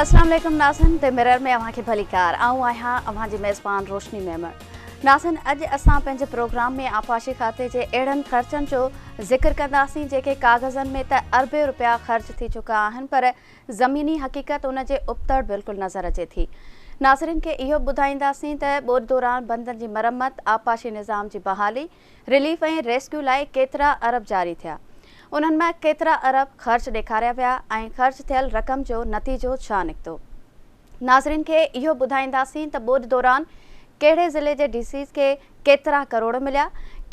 السلام عليڪم ناظرين the mirror ۾ اوهان کي ڀليڪار. آئون آهيان اوهان جي ميزبان روشني ميمڻ. ناظرين اڄ اسان پنهنجي پروگرام ۾ آبپاشي کاتي جي اهڙن خرچن جو ذڪر ڪنداسين جيڪي ڪاغذن ۾ ته اربين روپيا خرچ ٿي چڪا آهن پر زميني حقيقت ان جي ابتڙ بلڪل نظر اچي ٿي. ناظرين کي اهو به ٻڌائينداسين ته ٻوڏ دوران بندن جي مرمت، آبپاشي نظام جي بحالي، رليف ۽ ريسڪيو لاء ڪيترا ارب جاري ٿيا، انهن مان ڪيترا ارب خرچ ڏيکاريا ويا ۽ خرچ ٿيل رقم جو نتيجو ڇا نڪتو. ناظرين کي اهو ٻڌائينداسين ته ٻوڏ دوران ڪهڙي ضلعي جي ڊي سيز کي ڪيترا ڪروڙ مليا،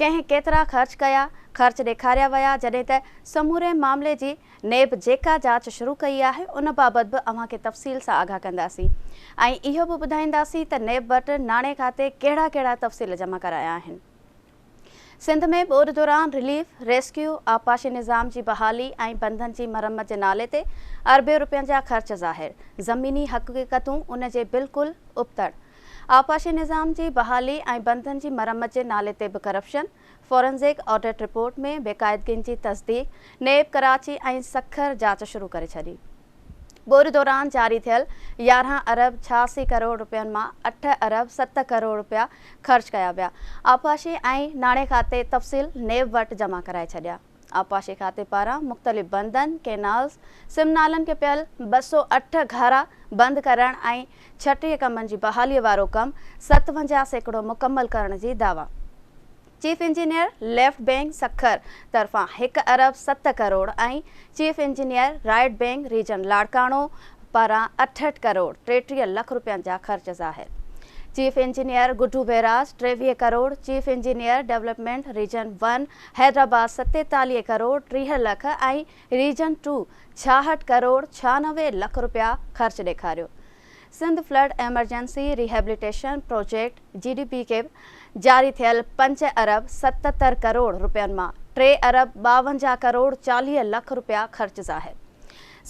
ڪنهن ڪيترا خرچ ڪيا، خرچ ڏيکاريا ويا، جڏهن ته سموري معاملي جي نيب جيڪا جاچ شروع ڪئي آهي ان بابت به اوهان کي تفصيل سان آگاهه ڪنداسين ۽ اهو به ٻڌائينداسين ته نيب وٽ ناڻي کاتي ڪهڙا ڪهڙا تفصيل جمع ڪرايا آهن. سنڌ ۾ ٻوڏ دوران رليف، ريسڪيو، آبپاشي نظام جي بحالي ۽ بندن جي مرمت جي نالي تي اربين روپين جا خرچ ظاهر، زميني حقيقتون ان جي بلڪل ابتڙ. آبپاشي نظام جي بحالي ۽ بندن جي مرمت جي نالي تي به ڪرپشن، فورنزڪ آڊٽ رپورٽ ۾ بيقاعدگين جي تصديق، نيب ڪراچي ۽ سکر جاچ شروع ڪري ڇڏي. ٻوڏ دوران جاري ٿيل 11 ارب 86 ڪروڙ رپين مان 8 ارب 7 ڪروڙ رپيا خرچ ڪيا ويا. آبپاشي ۽ ناڻي کاتي تفصيل نيب وٽ جمع ڪرائي ڇڏيا. آبپاشي کاتي پاران مختلف بندن، ڪينالز، سم نالن کي پيل 208 گهارا بند ڪرڻ ۽ 36 ڪمن جي بحالي وارو ڪم 57% مڪمل ڪرڻ جي دعويٰ. Chief engineer left bank Sukkur طرفان 1 ارب 7 crore ۽ chief engineer right bank region Larkana پاران 68 ڪروڙ 33 لک روپين جا خرچ ظاهر. Chief engineer Guddu barrage 23 crore, chief engineer development region one Hyderabad 47 crore 30 lakh ۽ region two 66 crore 96 lakh روپيا خرچ ڏيکاريو. Sindh flood emergency rehabilitation project جي ڊي پي کي جاري ٿيل 5 ارب 77 ڪروڙ روپين مان 3 ارب 52 ڪروڙ 40 لک روپيا خرچ ظاهر.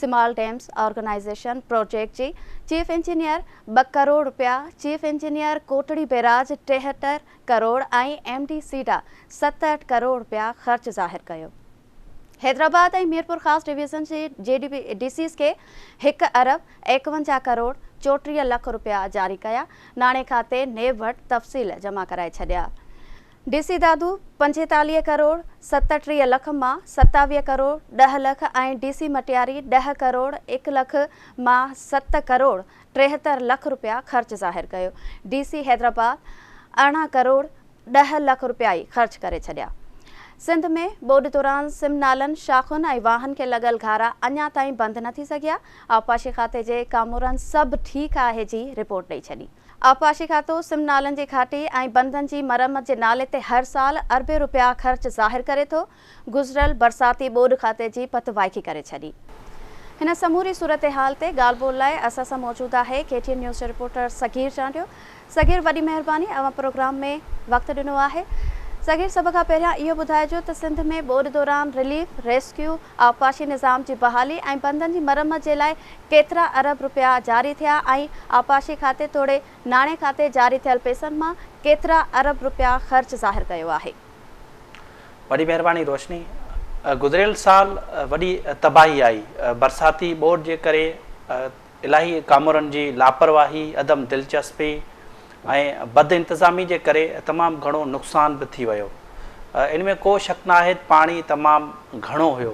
سمال ڊيمز آرگنائيزيشن پروجيڪٽ جي چيف انجنيئر 2 ڪروڙ روپيا، chief engineer Kotri barrage 73 crore ۽ M D SIDA 67 crore روپيا خرچ ظاهر ڪيو. حيدرآباد ۽ ميرپورخاص ڊويزن جي جي ڊي سيز کي 1 ارب 51 ڪروڙ 34 لک روپيا جاري ڪيا، ناڻي کاتي نيب وٽ تفصيل جمع ڪرائي ڇڏيا. ڊي سي دادو 45 ڪروڙ 37 لک مان 27 ڪروڙ 10 لک ۽ ڊي سي مٽياري 10 ڪروڙ 1 لک مان 7 ڪروڙ 73 لک روپيا خرچ ظاهر ڪيو. ڊي سي حيدرآباد 18 ڪروڙ 10 لک روپيا ئي خرچ ڪري ڇڏيا. سنڌ ۾ ٻوڏ دوران سم نالن، شاخن ۽ واهن کي لڳل گهارا اڃا تائين بند نه ٿي سگهيا، آبپاشي کاتي جي ڪامورن سڀ ٺيڪ آهي جي رپورٽ ڏئي ڇڏي. آبپاشي کاتو سم نالن جي گهاٽي ۽ بندن جي مرمت جي نالي تي هر سال اربين روپيا خرچ ظاهر ڪري ٿو، گذريل برساتي ٻوڏ کاتي جي پت وائکي ڪري ڇڏي. هن سموري صورتحال تي ڳالهه ٻولهه لاء اسان سان موجود آهي ڪي ٽي اين نيوز جو رپورٽر صغير چانڊيو. صغير وڏي مهرباني اوهان پروگرام ۾ وقت ڏنو آهي. صغير سڀ کان پهريان اهو ٻڌائجو ته سنڌ ۾ ٻوڏ دوران رليف، ريسڪيو، آبپاشي نظام جي بحالي ۽ بندن جي مرمت جي لاء ڪيترا ارب روپيا جاري ٿيا ۽ آبپاشي کاتي توڙي ناڻي کاتي جاري ٿيل پئسن مان ڪيترا ارب روپيا خرچ ظاهر ڪيو آهي. وڏي مهرباني روشني. گذريل سال وڏي تباهي آئي برساتي ٻوڏ جي ڪري الاهي ڪامورن جي لاپرواهي، عدم دلچسپي ۽ بد انتظامي جي ڪري تمام گهڻو نقصان به ٿي ويو. ان ۾ ڪو شڪ نه آهي ته پاڻي تمام گهڻو هيو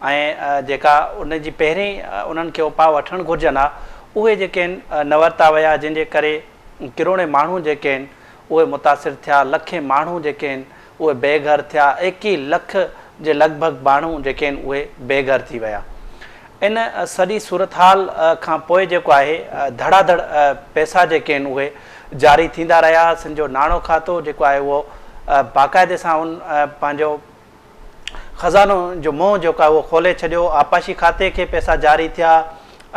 ۽ جيڪا ان جي پهرين انهن کي اپاء وٺڻ گهرجن ها اهي جيڪي آهن نه ورتا ويا جنهن جي ڪري ڪروڙين ماڻهو جيڪي آهن اهي متاثر ٿيا، لکين ماڻهو جيڪي آهن اهي بي گهر ٿيا، 21 لک جي لڳ ڀڳ ماڻهو جيڪي آهن اهي بي گهر ٿي ويا. ان سڄي صورتحال کان پوء جيڪو آهي ڌڙا ڌڙ پئسا جيڪي آهن اهي جاري ٿيندا رهيا، سنڌ جو ناڻو کاتو جيڪو آهي اهو باقاعدي سان ان پنهنجو خزانو جو منهن جيڪو آهي اهو کولي ڇڏيو، آبپاشي کاتي کي پئسا جاري ٿيا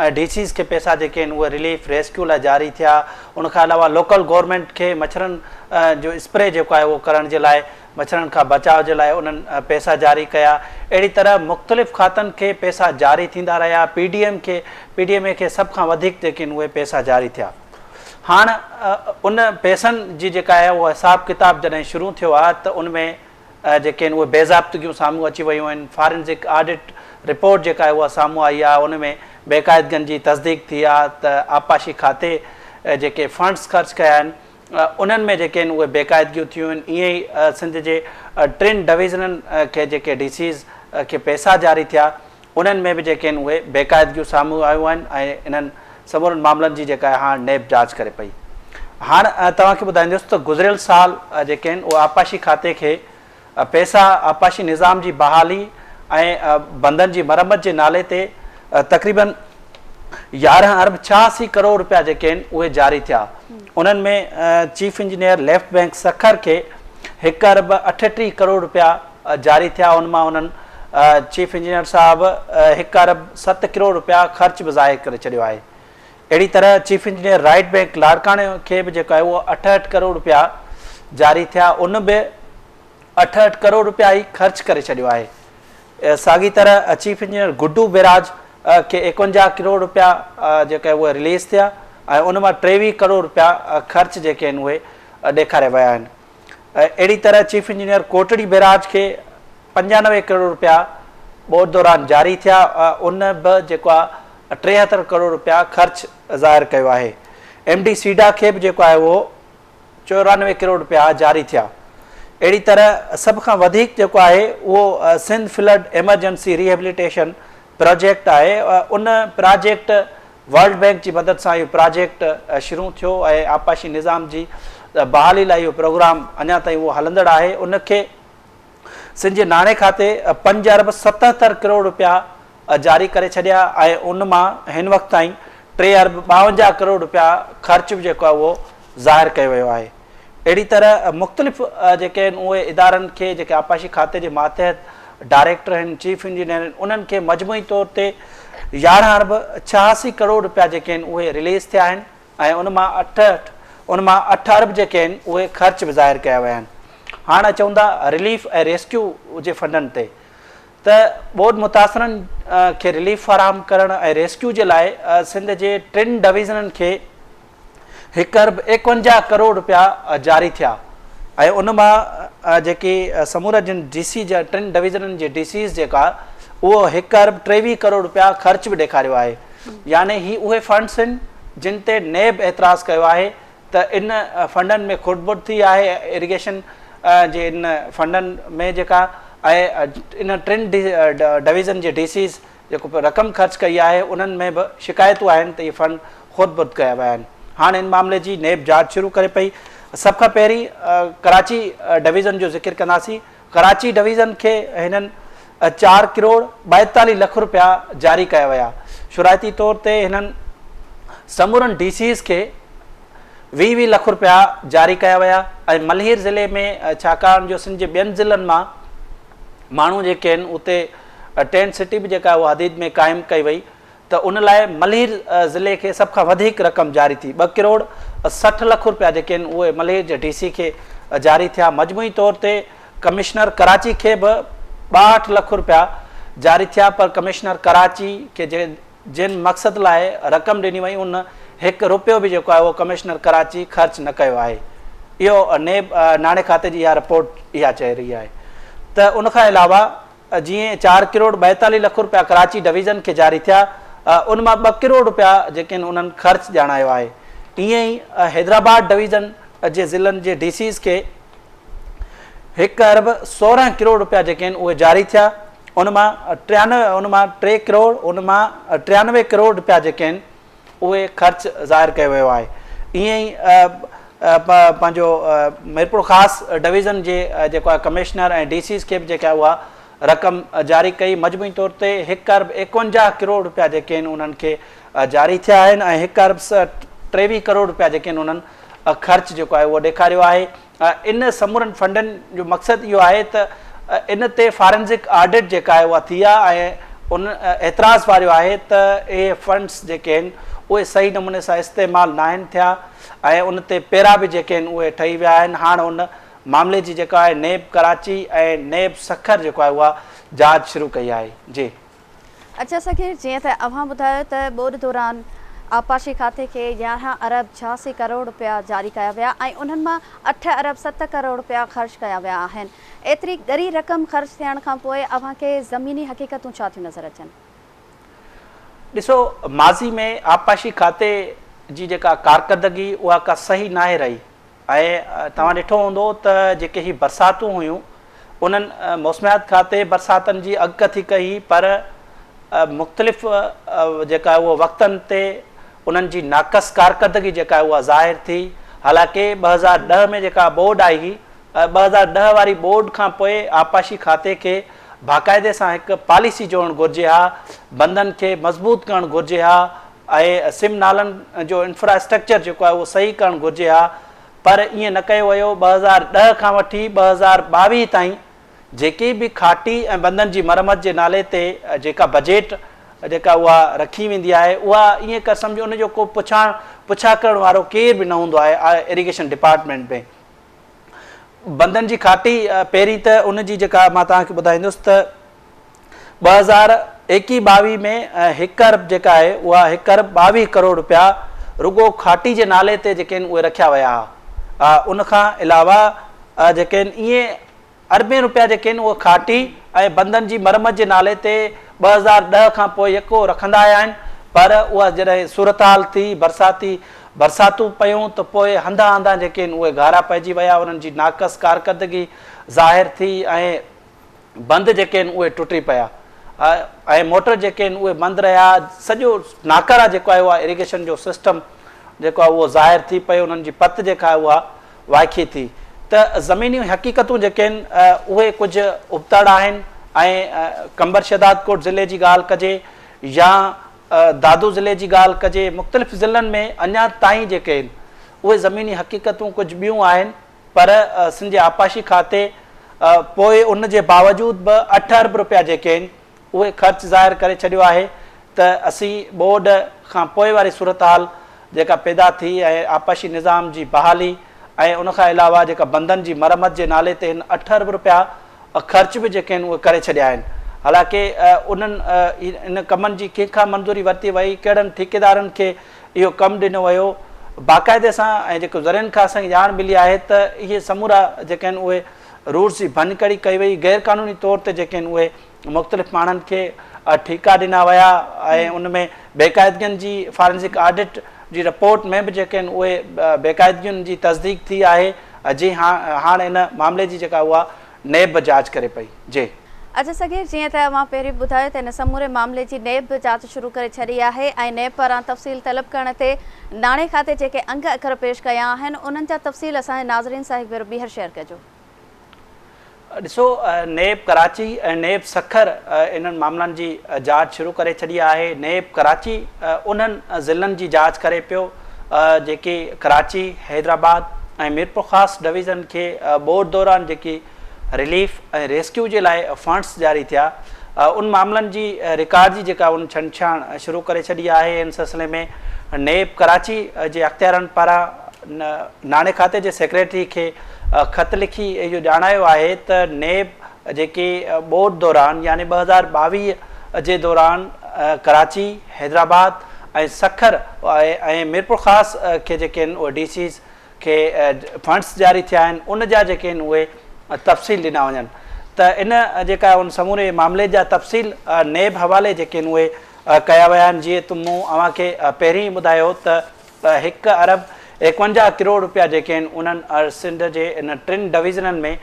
۽ ڊي سيز کي پئسا جيڪي آهن اهي رليف ريسڪيو لاء جاري ٿيا، ان کان علاوه لوڪل گورنمينٽ کي مڇرن جو اسپري جيڪو آهي اهو ڪرڻ جي لاء مڇرن کان بچاء جي لاء انهن پئسا جاري ڪيا، اهڙي طرح مختلف کاتن کي پئسا جاري ٿيندا رهيا، پي ڊي ايم کي پي ڊي ايم اي کي سڀ کان وڌيڪ جيڪي آهن اهي پئسا جاري ٿيا. هاڻ ان پئسن جي جيڪا آهي اهو حساب ڪتاب جڏهن شروع ٿيو آهي ته ان ۾ جيڪي آهن اهي بي ضابطگيون سامهون اچي ويون آهن، فارنزڪ آڊٽ رپورٽ جيڪا آهي اها سامهون آئي آهي، ان ۾ بيقاعدگين جي تصديق ٿي آهي ته آبپاشي کاتي جيڪي فنڊز خرچ ڪيا آهن انهن ۾ جيڪي آهن اهي بيقاعدگيون ٿيون آهن. ائين ئي سنڌ جي ٽن ڊويزنن کي جيڪي ڊي سيز کي پئسا جاري ٿيا انهن ۾ به جيڪي آهن اهي بيقاعدگيون سامهون آيون آهن ۽ انهن سمورن معاملن جي جيڪا هاڻ نيب جاچ ڪري پئي. هاڻ توهان کي ٻڌائيندس ته گذريل سال جيڪي آهن اهي آبپاشي کاتي کي پئسا آبپاشي نظام جي بحالي ۽ بندن جي مرمت جي نالي تي تقريبن 11 ارب 86 ڪروڙ رپيا جيڪي آهن اهي جاري ٿيا. انهن ۾ chief engineer left bank Sukkur کي 1 ارب 38 ڪروڙ رپيا جاري ٿيا، ان مان انهن چيف انجنيئر صاحب 1 ارب 7 ڪروڙ رپيا خرچ به ظاهر ڪري ڇڏيو آهي. اهڙي طرح چيف انجنيئر رائيٽ بئنڪ لاڙڪاڻي کي به جيڪو آهي اهو 68 ڪروڙ رپيا جاري ٿيا، ان به 68 ڪروڙ رپيا ئي خرچ ڪري ڇڏيو آهي. ساڳي طرح چيف انجنيئر گڊو بيراج کي 51 ڪروڙ رپيا جيڪا اهي رليز ٿيا ۽ ان مان 23 ڪروڙ رپيا خرچ جيڪي آهن اهي ڏيکاريا ويا آهن. اهڙي طرح چيف انجنيئر ڪوٽڙي بيراج کي 95 ڪروڙ رپيا ٻوڏ دوران جاري ٿيا، ان به جيڪو آهي 73 ڪروڙ رپيا خرچ ظاهر ڪيو آهي. ايم ڊي سيڊا کي به جيڪو آهي اهو 94 ڪروڙ رپيا جاري ٿيا. اهڙي طرح سڀ کان وڌيڪ جيڪو آهي اهو Sindh flood emergency rehabilitation project آهي، ان پراجيڪٽ ورلڊ بئنڪ جي مدد سان اهو پراجيڪٽ شروع ٿيو ۽ آبپاشي نظام جي بحالي لاء اهو پروگرام اڃا تائين اهو هلندڙ آهي. ان کي سنڌ جي ناڻي کاتي 5 ارب 77 ڪروڙ رپيا جاري ڪري ڇڏيا ۽ ان مان هن وقت تائين 3 ارب 52 ڪروڙ رپيا خرچ به جيڪو آهي اهو ظاهر ڪيو ويو آهي. اهڙي طرح مختلف جيڪي آهن اهي ادارن کي جيڪي آبپاشي کاتي جي ماتحت ڊائريڪٽر آهن، چيف انجنيئر آهن، انهن کي مجموعي طور تي 11 ارب 86 ڪروڙ رپيا جيڪي آهن اهي رليز ٿيا آهن ۽ ان مان 8 ان مان 8 ارب جيڪي آهن اهي خرچ به ظاهر ڪيا ويا آهن. هاڻ اچون ٿا رليف ۽ ريسڪيو جي فنڊن تي ته ٻوڏ متاثرن کي رليف فراهم ڪرڻ ۽ ريسڪيو جي لاء سنڌ جي ٽن ڊويزنن کي 1 ارب 51 ڪروڙ رپيا جاري ٿيا ۽ ان مان جيڪي سمورا جن ڊي سي جا ٽن ڊويزنن جي ڊي سيز جيڪا اهو 1 ارب 23 ڪروڙ رپيا خرچ به ڏيکاريو آهي. يعني هي اهي فنڊس آهن جن تي نيب اعتراض ڪيو آهي ته ان فنڊن ۾ خرد برد ٿي آهي، اريگيشن جي ان فنڊن ۾ جيڪا ۽ ان ٽن ڊويزن جي ڊي سيز جيڪو رقم خرچ ڪئي آهي انهن ۾ به شڪايتون آهن ته اهي فنڊ خرد برد ڪيا ويا آهن. هاڻ ان معاملي جي نيب جاچ شروع ڪري پئي. سڀ کان پهرين ڪراچي ڊويزن جو ذڪر ڪنداسين. ڪراچي ڊويزن کي هنن 4 ڪروڙ 42 لک رپيا جاري ڪيا ويا. شرائطي طور تي هنن سمورن ڊي سيز کي 20 20 لک رپيا جاري ڪيا ويا ۽ ملهير ضلعي ۾ ڇاڪاڻ جو سنڌ جي ٻين ضلعن مان ماڻهو جيڪي آهن اتي ٽينٽ سٽي به جيڪا اها حديد ۾ قائم ڪئي وئي ته ان لاء ملهير ضلعي کي سڀ کان وڌيڪ رقم جاري ٿي، 2 ڪروڙ 60 لک رپيا جيڪي آهن اهي ملهير جي ڊي سي کي جاري ٿيا. مجموعي طور تي ڪمشنر ڪراچي کي به 62 لک رپيا جاري ٿيا پر ڪمشنر ڪراچي کي جن مقصد لاء رقم ڏني وئي ان هڪ رپيو به جيڪو آهي اهو ڪمشنر ڪراچي خرچ نه ڪيو آهي. اهو نيب ناڻي کاتي جي اها رپورٽ اها چئي رهي آهي ته ان کان علاوه جيئن 4 ڪروڙ 42 لک رپيا ڪراچي ڊويزن کي جاري ٿيا ان مان 2 ڪروڙ رپيا جيڪي آهن انهن خرچ ڄاڻايو آهي. ائين ئي حيدرآباد ڊويزن جي ضلعن جي ڊي سيز کي 1 ارب 16 ڪروڙ رپيا جيڪي آهن اهي جاري ٿيا ان مان ان مان 3 ڪروڙ ان مان 93 ڪروڙ رپيا جيڪي آهن اهي خرچ ظاهر ڪيو ويو آهي. ائين ئي پنهنجو ميرپورخاص ڊويزن جي جيڪو آهي ڪمشنر ۽ ڊي سيز کي به جيڪا اها رقم جاري ڪئي. مجموعي طور تي 1 ارب 51 ڪروڙ رپيا جيڪي آهن انهن کي جاري ٿيا آهن ۽ 1 ارب 23 ڪروڙ رپيا جيڪي آهن انهن خرچ جيڪو آهي اهو ڏيکاريو آهي. ان سمورن فنڊن جو مقصد اهو آهي ته ان تي فارنزڪ آڊٽ جيڪا آهي اها ٿي آهي ۽ ان اعتراض واريو آهي ته اهي فنڊس جيڪي آهن اهي صحيح نموني سان استعمال ناهن ٿيا ۽ ان تي پيرا به جيڪي آهن اهي ٺهي ويا آهن. هاڻ ان معاملي جي جيڪا آهي نيب ڪراچي ۽ نيب سکر جيڪو آهي اها جاچ شروع ڪئي آهي. جي. اچا صغير، جيئن ته اوهان ٻڌايو ته ٻوڏ دوران آبپاشي کاتي کي 11 ارب 86 ڪروڙ رپيا جاري ڪيا ويا ۽ انهن مان 8 ارب 7 ڪروڙ رپيا خرچ ڪيا ويا آهن. ايتري ڳري رقم خرچ ٿيڻ کان پوء اوهان کي زميني حقيقتون ڇا ٿيون نظر اچن؟ ڏسو ماضي ۾ آبپاشي کاتي جي جيڪا ڪارڪردگي اها ڪا صحيح ناهي رهي ۽ توهان ڏٺو هوندو ته جيڪي هي برساتون هيون انهن موسميات کاتي برساتن جي اڳڪٿي ڪئي پر مختلف جيڪا اهو وقتن تي انهن جي ناقص ڪارڪردگي جيڪا اها ظاهر ٿي. حالانڪه 2010 ۾ جيڪا ٻوڏ آئي هئي 2010 واري ٻوڏ کان پوء آبپاشي کاتي کي باقاعدي سان هڪ پاليسي جوڙڻ گهرجي ها، بندن کي مضبوط ڪرڻ گهرجي ها ۽ سم نالن جو انفراسٽرڪچر جيڪو آهي اهو صحيح ڪرڻ گهرجي ها پر ائين نه ڪيو ويو. 2010 کان وٺي 2022 تائين جيڪي به کاٽي ۽ بندن جي مرمت جي نالي تي جيڪا بجيٽ جيڪا اها رکي ويندي آهي اها ائين ڪر سمجهو ان جو ڪو پڇاڻ پڇا ڪرڻ وارو ڪير به نه هوندو آهي ايريگيشن ڊپارٽمينٽ ۾. بندن جي کاٽي پهرين ته ان جي جيڪا مان توهان کي ٻڌائيندس ته 2021 22 ۾ هڪ ارب جيڪا آهي اها هڪ ارب 22 ڪروڙ رپيا رڳو کاٽي جي نالي تي جيڪي آهن اهي رکيا ويا ها ان کان علاوه جيڪي آهن ائين اربين رپيا جيڪي آهن اهي کاٽي ۽ بندن جي مرمت جي نالي تي 2010 کان پوء يڪو رکندا آيا آهن پر اها جڏهن صورتحال ٿي برساتي برساتون پيون ته پوء هنڌان هنڌان جيڪي آهن اهي گهارا پئجي ويا انهن جي ناقص ڪارڪردگي ظاهر ٿي ۽ بند جيڪي آهن اهي ٽٽي پيا ۽ موٽر جيڪي آهن اهي بند رهيا سڄو ناڪاره جيڪو آهي اها اريگيشن جو سسٽم جيڪو آهي اهو ظاهر ٿي پيو انهن جي پت جيڪا آهي اها وائکي ٿي ته زميني حقيقتون جيڪي آهن اهي ڪجهه ابتڙ آهن ۽ قمبر شهدادڪوٽ ضلعي جي ڳالهه ڪجي يا دادو ضلعي جي ڳالهه ڪجي مختلف ضلعن ۾ اڃا تائين جيڪي آهن اهي زميني حقيقتون ڪجهه ٻيون آهن پر سنڌ جي آبپاشي کاتي پوء ان جي باوجود به اٺ ارب رپيا جيڪي آهن اهي خرچ ظاهر ڪري ڇڏيو آهي ته اسين ٻوڏ کان پوء واري صورتحال جيڪا پيدا ٿي ۽ آبپاشي نظام جي بحالي ۽ ان کان علاوه جيڪا بندن جي مرمت جي نالي تي هن اٺ ارب رپيا خرچ به جيڪي آهن اهي ڪري ڇڏيا آهن حالانڪه انهن ان ڪمن جي ڪنهن کان منظوري ورتي وئي ڪهڙن ٺيڪيدارن کي اهو ڪم ڏنو ويو باقاعدي سان ۽ جيڪو ذريعن کان اسان کي ڄاڻ ملي آهي ته اهي سمورا جيڪي آهن اهي رولز جي ڀڃڪڙي ڪئي وئي، غير قانوني طور تي جيڪي آهن اهي مختلف ماڻهن کي ٺيڪا ڏنا ويا ۽ ان ۾ بيقاعدگين جي فارنزڪ آڊٽ جي رپورٽ ۾ به جيڪي آهن اهي بيقاعدگين جي تصديق ٿي آهي جي هاڻ ان معاملي جي جيڪا اها نيب به جاچ ڪري پئي جي. اچا صغير جيئن ته اوهان پهرين به ٻڌايو ته ان سموري معاملي جي نيب به جاچ شروع ڪري ڇڏي آهي ۽ نيب پاران تفصيل طلب ڪرڻ تي ناڻي کاتي جيڪي انگ اکر پيش ڪيا آهن انهن جا تفصيل اسان جي ناظرين سان هڪ ڀيرو ٻيهر شيئر ڪجو. ڏسو نيب ڪراچي ۽ نيب سکر انهن معاملن جي جاچ شروع ڪري ڇڏي آهي، نيب ڪراچي انهن ضلعن جي جاچ ڪري پيو جيڪي ڪراچي، حيدرآباد ۽ ميرپورخاص ڊويزن کي ٻوڏ دوران جيڪي رليف ۽ ريسڪيو جي لاء فنڊز جاري ٿيا ان معاملن جي رڪارڊ جي جيڪا ان ڇنڊڇاڻ شروع ڪري ڇڏي آهي ان سلسلي ۾ نيب ڪراچي جي اختيارن پاران ناڻي کاتي جي سيڪريٽري کي خط لکي اهو ڄاڻايو آهي ته نيب جيڪي ٻوڏ دوران يعني 2022 جي دوران ڪراچي، حيدرآباد ۽ سکر ۽ ميرپورخاص کي جيڪي آهن اهي ڊي سيز کي فنڊز جاري ٿيا آهن ان جا جيڪي آهن اهي تفصيل ڏنا وڃن ته ان جيڪا ان سموري معاملي جا تفصيل نيب حوالي جيڪي آهن اهي ڪيا ويا آهن جيئن ته مون اوهان کي پهرين ئي ٻڌايو ته هڪ ارب 51 ڪروڙ روپيا جيڪي آهن انهن سنڌ جي ان ٽن ڊويزنن ۾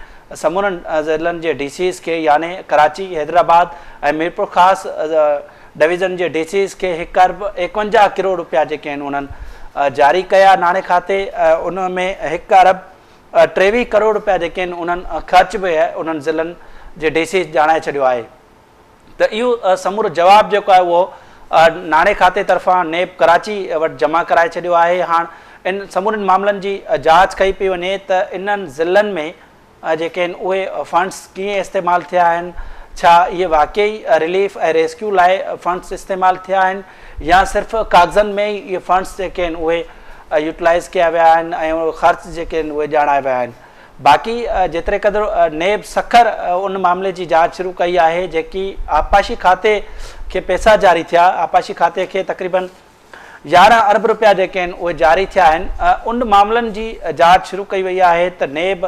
سمورن ضلعن جي ڊي سيز کي يعني ڪراچي، حيدرآباد ۽ ميرپورخاص ڊويزن جي ڊي سيز کي هڪ ارب 51 ڪروڙ روپيا جيڪي آهن انهن جاري ڪيا ناڻي کاتي ان ۾ هڪ ارب 23 ڪروڙ روپيا جيڪي آهن انهن خرچ به انهن ضلعن جي ڊي سيز ڄاڻائي ڇڏيو آهي ته اهو سمورو جواب جيڪو آهي اهو ناڻي کاتي طرفان نيب ڪراچي وٽ جمع ڪرائي ڇڏيو آهي هاڻ ان سمورن معاملن جي جاچ ڪئي پئي وڃي ته انهن ضلعن ۾ جيڪي آهن اهي فنڊز ڪيئن استعمال ٿيا آهن، ڇا اهي واقعي رليف ۽ ريسڪيو لاء فنڊز استعمال ٿيا آهن يا صرف ڪاغذن ۾ ئي اهي فنڊز جيڪي آهن اهي يوٽيلائيز ڪيا ويا آهن ۽ خرچ جيڪي آهن اهي ڄاڻايا ويا آهن. باقي جيتري قدر نيب سکر ان معاملي جي جاچ شروع ڪئي آهي جيڪي آبپاشي کاتي کي پئسا جاري ٿيا، آبپاشي کاتي کي تقريبن 11 ارب رپيا جيڪي آهن اهي جاري ٿيا آهن ان معاملن جي جاچ شروع ڪئي وئي آهي ته نيب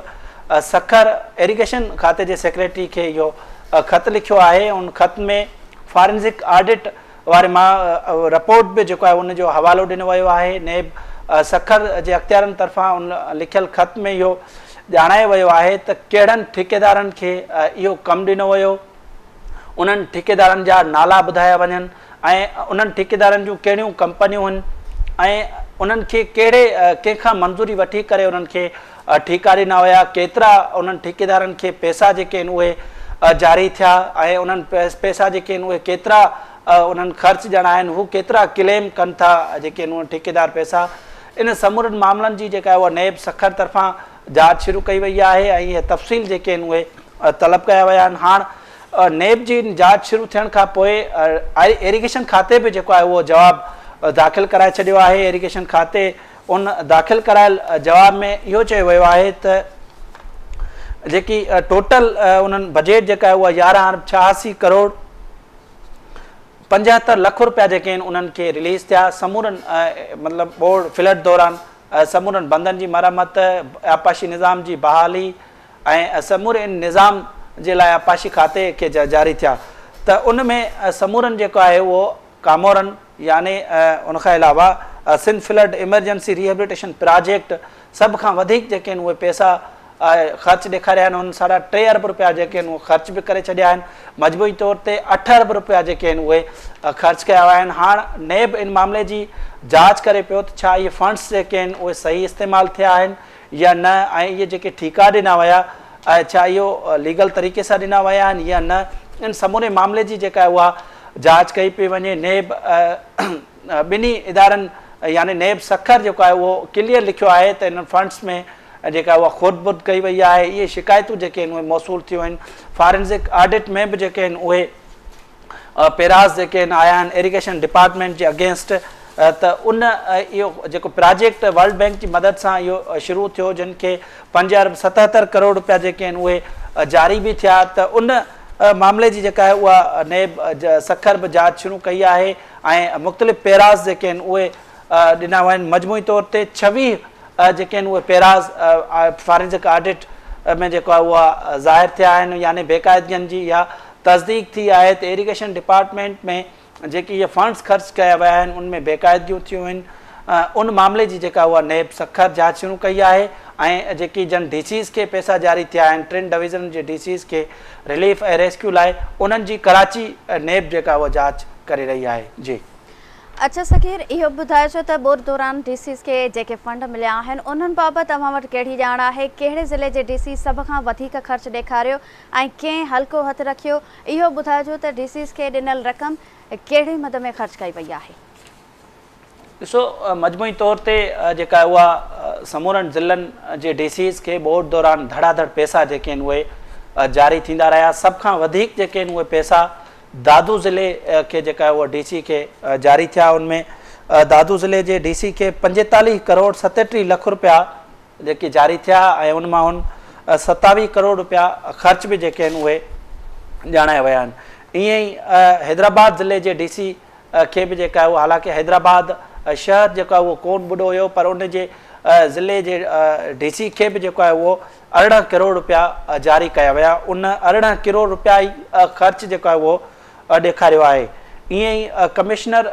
سکر ايريگيشن کاتي جي سيڪريٽري کي اهو خط لکيو آهي ان خط ۾ فارنزڪ آڊٽ واري مان رپورٽ به جيڪو آهي ان جو حوالو ڏنو ويو آهي. نيب سکر جي اختيارين طرفان ان لکيل خط ۾ اهو ڄاڻايو ويو آهي ته ڪهڙن ٺيڪيدارن کي اهو ڪم ڏنو ويو، انهن ٺيڪيدارن جا نالا ٻڌايا وڃن ۽ انهن ٺيڪيدارن جون ڪهڙيون ڪمپنيون آهن ۽ انهن کي ڪهڙي ڪنهن کان منظوري وٺي ڪري انهن کي ٺيڪا ڏنا ويا، ڪيترا انهن ٺيڪيدارن کي پئسا جيڪي آهن اهي جاري ٿيا ۽ انهن پئسا جيڪي آهن اهي ڪيترا انهن خرچ ڄاڻايا آهن، هو ڪيترا ڪليم ڪن ٿا جيڪي آهن اهي ٺيڪيدار پئسا. ان سمورن معاملن جي جيڪا آهي اها نيب سکر طرفان جاچ شروع ڪئي وئي آهي ۽ اهي تفصيل جيڪي آهن اهي طلب ڪيا ويا آهن. هاڻ نيب جي جاچ شروع ٿيڻ کان پوء ايريگيشن کاتي به جيڪو آهي اهو جواب داخل ڪرائي ڇڏيو آهي. ايريگيشن کاتي ان داخل ڪرايل جواب ۾ اهو چيو ويو آهي ته جيڪي ٽوٽل انهن بجيٽ جيڪا آهي اها 11 ارب 86 ڪروڙ 75 لک روپيا جيڪي آهن انهن کي رليز ٿيا. سمورن مطلب ٻوڙ فلڊ دوران سمورن بندن جي مرمت، آبپاشي نظام جي بحالي ۽ سموري ان نظام جي لاء آبپاشي کاتي کي جاري ٿيا ته ان ۾ سمورن جيڪو آهي اهو ڪامورن يعني ان کان علاوه Sindh flood emergency rehabilitation project سڀ کان وڌيڪ جيڪي آهن اهي پئسا خرچ ڏيکاريا آهن. انهن ساڍا ٽي ارب روپيا جيڪي آهن اهي خرچ به ڪري ڇڏيا آهن. مجموعي طور تي 8 ارب روپيا جيڪي آهن اهي خرچ ڪيا ويا آهن. هاڻ نيب ان معاملي جي جاچ ڪري پيو ته ڇا اهي فنڊز جيڪي آهن اهي صحيح استعمال ٿيا آهن يا نه ۽ اهي جيڪي ٺيڪا ڏنا ويا ڇا اهو ليگل طريقي سان ڏنا ويا آهن يا نه. ان سموري معاملي جي جيڪا اها جاچ ڪئي پئي وڃي. نيب ٻنهي ادارن يعني نيب سکر جيڪو آهي اهو ڪليئر لکيو آهي ته انهن فنڊز ۾ جيڪا اها خرد برد ڪئي وئي آهي. اهي شڪايتون جيڪي آهن اهي موصول ٿيون آهن. فارنزڪ آڊٽ ۾ به جيڪي آهن اهي پيراز جيڪي آهن آيا آهن ايريگيشن ڊپارٽمينٽ جي اگينسٽ ته ان اهو جيڪو پراجيڪٽ ورلڊ بينڪ جي مدد سان اهو شروع ٿيو جن کي 5 ارب 77 ڪروڙ روپيا جيڪي آهن اهي جاري به ٿيا ته ان معاملي جي جيڪا آهي اها نيب سکر به جاچ شروع ڪئي آهي ۽ مختلف پيراز جيڪي آهن اهي ڏنا ويا آهن. مجموعي طور تي 26 جيڪي آهن اهي پيراز فارنزڪ آڊٽ ۾ جيڪو آهي اها ظاهر ٿيا آهن يعني بيقاعدگين جي اها تصديق ٿي آهي ته ايريگيشن ڊپارٽمينٽ ۾ جيڪي اهي فنڊز خرچ ڪيا ويا آهن ان ۾ بيقاعدگيون ٿيون آهن. ان معاملي جي جيڪا اها نيب سکر جاچ شروع ڪئي آهي ۽ جيڪي جن ڊي سيز کي پئسا جاري ٿيا آهن ٽن ڊويزنن جي ڊي سيز کي رليف ۽ ريسڪيو لاء انهن جي ڪراچي نيب جيڪا اها جاچ ڪري رهي آهي. جي. اڇا صغير اهو به ٻڌائجو ته ٻوڏ دوران ڊي سيز کي جيڪي فنڊ مليا آهن انهن بابت اوهان وٽ ڪهڙي ڄاڻ آهي، ڪهڙي ضلعي جي ڊي سي سڀ کان وڌيڪ خرچ ڏيکاريو ۽ ڪنهن هلڪو هٿ رکيو، اهو ٻڌائجو ته ڊي سيز کي ڏنل رقم ڪهڙي مد ۾ خرچ ڪئي وئي آهي. ڏسو مجموعي طور تي جيڪا اها سمورن ضلعن جي ڊي سيز کي ٻوڏ دوران ڌڙا ڌڙ پئسا جيڪي آهن اهي جاري ٿيندا رهيا. سڀ کان وڌيڪ جيڪي آهن اهي پئسا دادو ضلعي کي جيڪا اها ڊي سي کي جاري ٿيا. ان ۾ دادو ضلعي جي ڊي سي کي 45 ڪروڙ 37 لک روپيا جيڪي جاري ٿيا ۽ ان مان هن 27 ڪروڙ روپيا خرچ به جيڪي آهن اهي ڄاڻايا ويا آهن. ائين ئي حيدرآباد ضلعي جي ڊي سي کي به جيڪا آهي حالانڪه حيدرآباد شهر جيڪو آهي اهو ڪونه ٻڏو هيو پر ان جي ضلعي جي ڊي سي کي به جيڪو آهي اهو 18 ڪروڙ روپيا جاري ڪيا ويا. ان 18 ڪروڙ روپيا ئي خرچ جيڪو آهي اهو ڏيکاريو آهي. ائين ئي ڪمشنر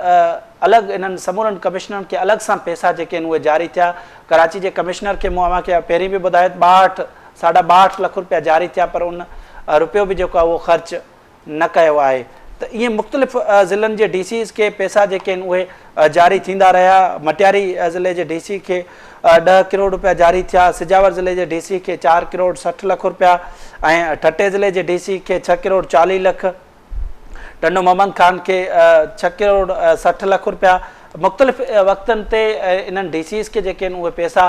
الڳ انهن سمورن ڪمشنرن کي الڳ سان پئسا جيڪي آهن اهي جاري ٿيا. ڪراچي جي ڪمشنر کي مون اوهان کي پهرين به ٻڌايو ته ٻاهٺ ساڍا 62 لک روپيا جاري ٿيا پر ان روپيو به جيڪو آهي اهو خرچ نه ڪيو آهي ته ائين مختلف ضلعن جي ڊي سيز کي پئسا جيڪي آهن اهي جاري ٿيندا رهيا. مٽياري ضلعي جي ڊي سي کي 10 ڪروڙ روپيا جاري ٿيا، سجاول ضلعي جي ڊي سي کي 4 ڪروڙ 60 لک روپيا ۽ ٺٽي ضلعي جي ڊي سي کي 6 ڪروڙ 40 لک، ٽنڊو محمد خان کي 6 ڪروڙ 60 لک روپيا. مختلف وقتن تي انهن ڊي سيز کي جيڪي آهن اهي پئسا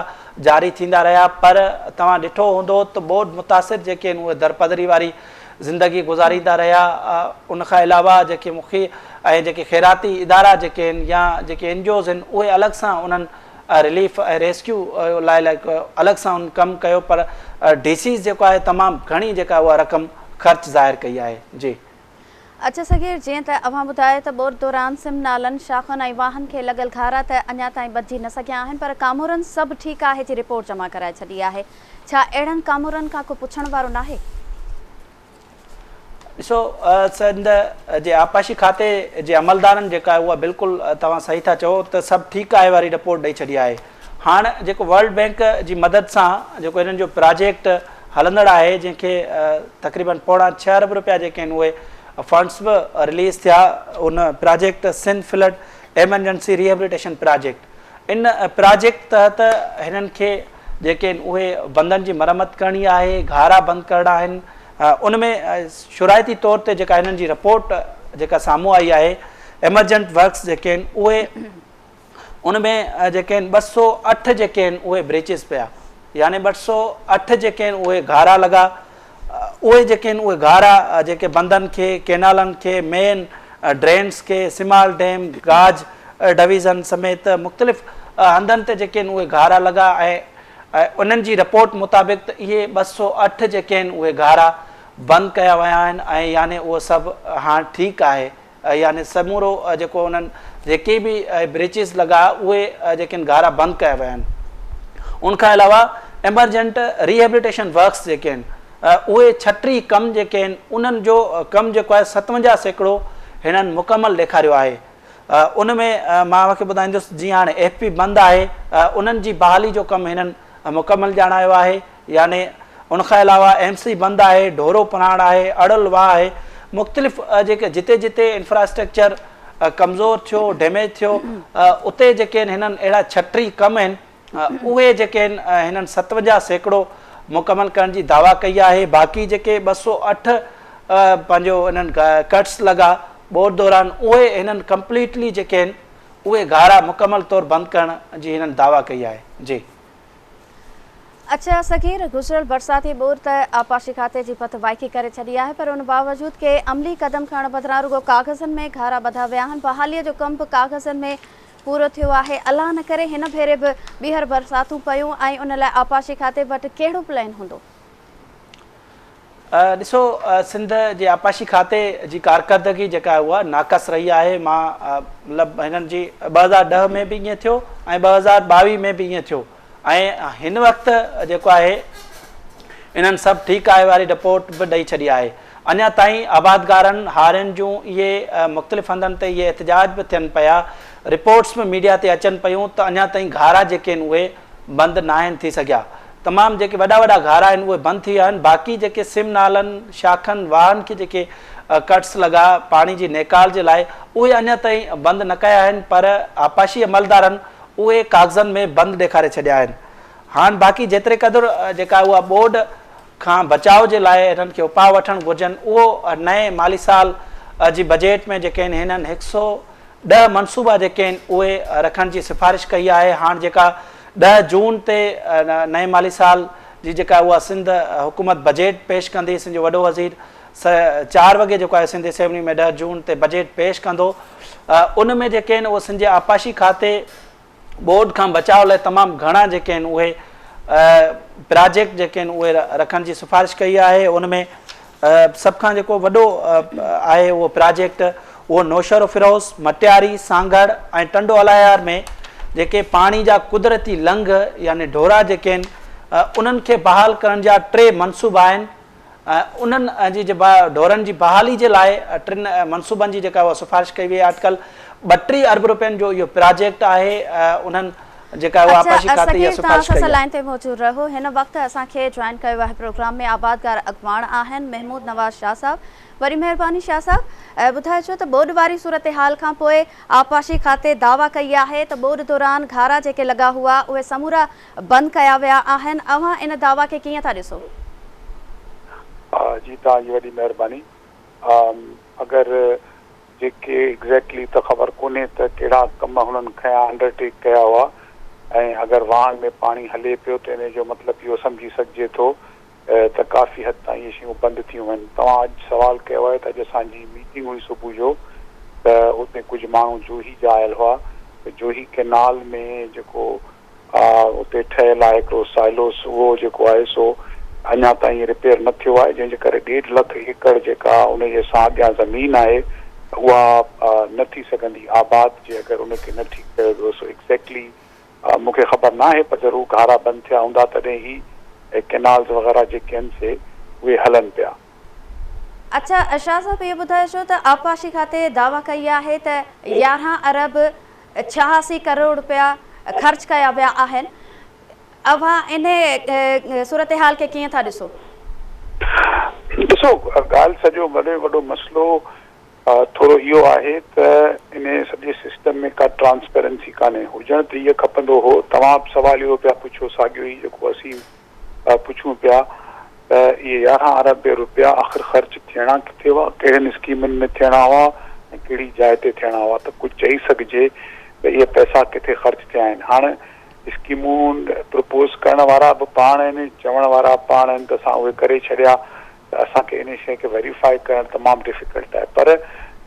جاري ٿيندا رهيا پر توهان ڏٺو هوندو ته ٻوڏ متاثر جيڪي آهن اهي درپدري واري زندگي گذاريندا رهيا. ان کان علاوه جيڪي مکي ۽ جيڪي خيراتي ادارا جيڪي آهن يا جيڪي اين جي اوز آهن اهي الڳ سان انهن رليف ۽ ريسڪيو لاء الڳ سان انهن ڪم ڪيو پر ڊي سيز جيڪو آهي تمام گهڻي جيڪا اها رقم خرچ ظاهر ڪئي آهي. جي. اڇا صغير جيئن ته اوهان ٻڌايو ته ٻوڏ دوران سم نالن، شاخن ۽ واهن کي لڳل گهارا ته اڃا تائين ٻڌجي نه سگهيا آهن پر ڪامورن سڀ ٺيڪ آهي جي رپورٽ جمع ڪرائي ڇڏي آهي. ڇا اهڙن ڪامورن کان ڪو پڇڻ وارو ناهي؟ ڏسو سنڌ جي آبپاشي کاتي جي عملدارن جيڪا آهي اها بلڪل توهان صحيح ٿا چئو ته سڀ ٺيڪ آهي واري رپورٽ ڏئي ڇڏي آهي. هاڻ جيڪو ورلڊ بينڪ جي مدد سان جيڪو هنن جو پراجيڪٽ هلندڙ آهي جنهن کي تقريبن پوڻا ڇهه ارب روپيا جيڪي آهن اهي فنڊس به رليز ٿيا ان project Sindh flood emergency rehabilitation project ان پراجيڪٽ تحت هنن کي جيڪي آهن اهي بندن جي مرمت ڪرڻي آهي گهارا بند ڪرڻا آهن ان ۾ شرائطي طور تي جيڪا هنن جي رپورٽ جيڪا سامهون آئي آهي ايمرجنٽ ورڪس جيڪي آهن اهي ان ۾ جيڪي آهن 208 جيڪي آهن اهي بريچز پيا يعني 208 جيڪي آهن اهي گهارا لڳا اهي جيڪي آهن اهي گهارا جيڪي بندن کي ڪينالن کي مين ڊرينس کي سمال ڊيم گاج ڊويزن سميت مختلف هنڌن تي جيڪي آهن اهي گهارا لڳا ۽ انهن جي رپورٽ مطابق ته اهي 208 جيڪي آهن اهي گهارا بند ڪيا ويا آهن ۽ يعني اهو سڀ هاڻ ٺيڪ آهي يعني سمورو جيڪو انهن جيڪي به بريچز لڳا اهي جيڪي آهن گهارا بند ڪيا ويا آهن. ان کان علاوه ايمرجنٽ ريهيبليٽيشن ورڪس جيڪي آهن اهي 36 ڪم جيڪي آهن انهن جو ڪم جيڪو آهي 57% هنن مڪمل ڏيکاريو آهي. ان ۾ مان اوهان کي ٻڌائيندس جيئن هاڻي ايف پي بند آهي انهن جي بحالي جو ڪم هنن مڪمل ڄاڻايو آهي يعني ان کان علاوه ايم سي بند آهي، ڍورو پراڻ آهي، اڙل واهه آهي مختلف جيڪي جتي جتي انفراسٽرڪچر ڪمزور ٿيو ڊيميج ٿيو اتي جيڪي آهن هنن اهڙا 36 ڪم آهن اهي جيڪي آهن هنن 57% مڪمل ڪرڻ جي دعويٰ ڪئي آهي باقي جيڪي 208 پنهنجو انهن ڪٽس لڳا ٻوڏ دوران اهي هنن ڪمپليٽلي جيڪي آهن اهي گهارا مڪمل طور بند ڪرڻ جي هنن دعويٰ ڪئي آهي جي. اڇا صغير گذريل برساتي ٻوڏ ته آبپاشي کاتي جي پت وائکي ڪري ڇڏي آهي پر ان باوجود ڪي عملي قدم کڻڻ بدران رڳو ڪاغذن ۾ گهارا ٻڌا ويا آهن بحالي جو ڪم به ڪاغذن ۾ پورو ٿيو آهي الله نه ڪري هن ڀيري به ٻيهر برساتون پيون ۽ ان لاء آبپاشي کاتي وٽ ڪهڙو پلان هوندو؟ ڏسو سنڌ جي آبپاشي کاتي جي ڪارڪردگي جيڪا آهي اها ناقص رهي آهي مان مطلب هنن جي 2010 ۾ به ائين ٿيو ۽ 2022 ۾ به ائين ٿيو ۽ هن وقت جيڪو آهي انهن سڀ ٺيڪ آهي واري رپورٽ به ڏئي ڇڏي آهي. اڃا تائين آبادگارن، هارين جون اهي مختلف هنڌن تي اهي احتجاج به ٿين پيا، رپورٽس به ميڊيا تي اچن پيون ته اڃا تائين گهارا جيڪي آهن اهي بند ناهن ٿي سگهيا. تمام جيڪي وڏا وڏا گهارا آهن اهي بند ٿي ويا آهن باقي جيڪي سم نالن، شاخن، واهن کي جيڪي ڪٽس لڳا پاڻي جي نيڪال جي لاء اهي اڃا تائين بند نه ڪيا آهن پر آبپاشي عملدارن اهي ڪاغذن ۾ بند ڏيکاري ڇڏيا آهن. هاڻ باقي جيتري قدر جيڪا اها ٻوڏ کان بچاء جي لاء هنن کي اپاء وٺڻ گهرجن اهو نئين مالي سال جي بجيٽ ۾ جيڪي آهن هنن 110 منصوبا جيڪي آهن اهي رکڻ جي سفارش ڪئي آهي هاڻ جيڪا 10 جون تي نئين مالي سال جي جيڪا اها سنڌ حڪومت بجيٽ پيش ڪندي سنڌ جو وڏو وزير 4 وڳي جيڪو آهي سنڌ اسيمبلي ۾ 10 جون تي بجيٽ پيش ڪندو ان ۾ جيڪي آهن اهو سنڌ جي آبپاشي کاتي ٻوڏ کان بچاء لاء تمام گهڻا جيڪي آهن اهي پراجيڪٽ جيڪي آهن اهي رکڻ جي سفارش ڪئي آهي ان ۾ سڀ کان جيڪو وڏو آهي اهو پراجيڪٽ اهو نوشهروفيروز، مٽياري، سانگهڙ ۽ ٽنڊو الهيار ۾ جيڪي پاڻي جا قدرتي لنگهه يعني ڍورا جيڪي آهن انهن کي بحال ڪرڻ جا ٽي منصوبا آهن انهن جي ڍورن جي بحالي جي لاء ٽن منصوبن جي جيڪا اها سفارش ڪئي وئي آهي اٽڪل 32 ارب روپين جو اهو پراجيڪٽ آهي انهن جيڪا اها آبپاشي اڇا کاتي اها صغير توهان سفارش اسان ڪئي سان آهي. لائين تي موجود رهو هن وقت اسان کي جوائن ڪيو آهي پروگرام ۾ آبادگار اڳواڻ آهن محمود نواز شاهه صاحب وڏي مهرباني شاهه صاحب ٻڌائجو ته ٻوڏ واري صورتحال کان پوء آبپاشي کاتي دعويٰ ڪئي آهي ته ٻوڏ دوران گهارا جيڪي لڳا هئا اهي سمورا بند ڪيا ويا آهن اوهان ان دعويٰ کي ڪيئن ٿا ڏسو؟ جي توهان جي وڏي مهرباني اگر جيڪي ايگزيڪٽلي ته خبر ڪونهي ته ڪهڙا ڪم هنن کنيا انڊر ٽيڪ ڪيا هئا ۽ اگر واهن ۾ پاڻي هلي پيو ته انهي جو مطلب اهو سمجهي سگهجي ٿو ته ڪافي حد تائين اهي شيون بند ٿيون آهن توهان اڄ سوال ڪيو آهي ته اڄ اسان جي ميٽنگ هئي صبح جو ته اتي ڪجهه ماڻهو جوهي جا آيل هئا ته جوهي ڪينال ۾ جيڪو اتي ٺهيل آهي هڪڙو سائلوس اهو جيڪو آهي سو اڃا تائين رپيئر نه ٿيو آهي جنهن جي ڪري ڏيڍ لک ايڪڙ جيڪا ان جي سان اڳيان زمين آهي اها نه ٿي سگهندي آباد جي اگر ان کي نه ٺيڪ ڪيو ويو سو ايگزيڪٽلي مون کي خبر ناهي پر ضرور گهارا بند ٿيا هوندا تڏهن هي ڪينالز وغيره جيڪي آهن سي اهي هلن پيا. اڇا شاهه صاحب اهو ٻڌائجو ته آبپاشي کاتي دعويٰ ڪئي آهي ته 11 ارب 86 ڪروڙ رپيا خرچ ڪيا ويا آهن اوهان انهي صورتحال کي ڪيئن ٿا ڏسو؟ ڏسو ڳالهه سڄو وڏي ۾ وڏو مسئلو ٿورو اهو آهي ته انهي سڄي سسٽم ۾ ڪا ٽرانسپيرنسي ڪانهي هجڻ ته اهو کپندو هو توهان به سوال اهو پيا پڇو ساڳيو ئي جيڪو اسين پڇون پيا ته اهي 11 ارب روپيا آخر خرچ ٿيڻا ڪٿي هئا ڪهڙين اسڪيمن ۾ ٿيڻا هئا ۽ ڪهڙي جاء تي ٿيڻا هئا ته ڪجهه چئي سگهجي ته اهي پئسا ڪٿي خرچ ٿيا آهن هاڻ اسڪيمون پروپوز ڪرڻ وارا به پاڻ آهن، چوڻ وارا به پاڻ آهن ته اسان اهي ڪري ڇڏيا ته اسان کي انهي شيء کي ويريفائي ڪرڻ تمام ڊفيڪلٽ آهي پر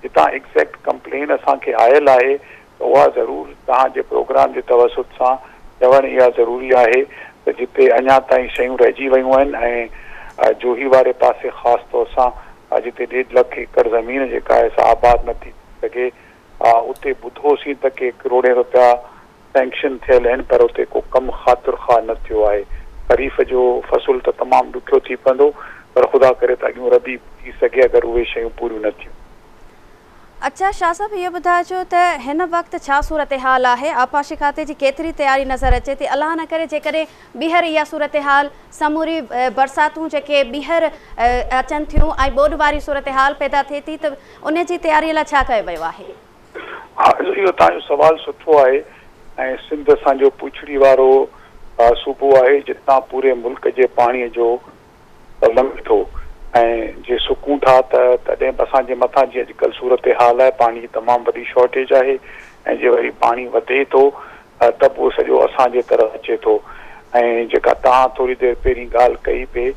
جتان ايگزيڪٽ ڪمپلين اسان کي آيل آهي ته اها ضرور توهان جي پروگرام جي توسط سان چوڻ اها ضروري آهي ته جتي اڃا تائين شيون رهجي ويون آهن ۽ جوهي واري پاسي خاص طور سان جتي ڏيڍ لک ايڪڙ زمين جيڪا آهي سا آباد نه ٿي سگهي اتي ٻڌوسين ته ڪي ڪروڙين روپيا سينڪشن ٿيل آهن پر اتي ڪو ڪم خاطر خواه نه ٿيو آهي. خريف جو فصل ته تمام ڏکيو ٿي پوندو پر خدا ڪري ته اڳيون ربيع ٿي سگهي اگر اهي شيون پوريون نه ٿيون. اڇا شاهه صاحب اهو ٻڌائجو ته هن وقت ڇا صورتحال آهي آبپاشي کاتي جي ڪيتري تياري نظر اچي ٿي الله نه ڪري جيڪڏهن ٻيهر اها صورتحال سموري برساتون جيڪي ٻيهر اچن ٿيون ۽ ٻوڏ واري صورتحال پيدا ٿئي ٿي ته ان جي تياري لاء ڇا ڪيو ويو آهي؟ ها اهو توهان جو سوال سٺو آهي ۽ سنڌ اسان جو پوڇڙي وارو صوبو آهي جتان پوري ملڪ جي پاڻي جو لنگهي ٿو ۽ جي سڪون ٿا ته تڏهن به اسان جي مٿان جيئن اڄڪلهه صورتحال آهي پاڻي جي تمام وڏي شارٽيج آهي ۽ جي وري پاڻي وڌي ٿو ته به اهو سڄو اسان جي طرف اچي ٿو ۽ جيڪا توهان ٿوري دير پهرين ڳالهه ڪئي پئي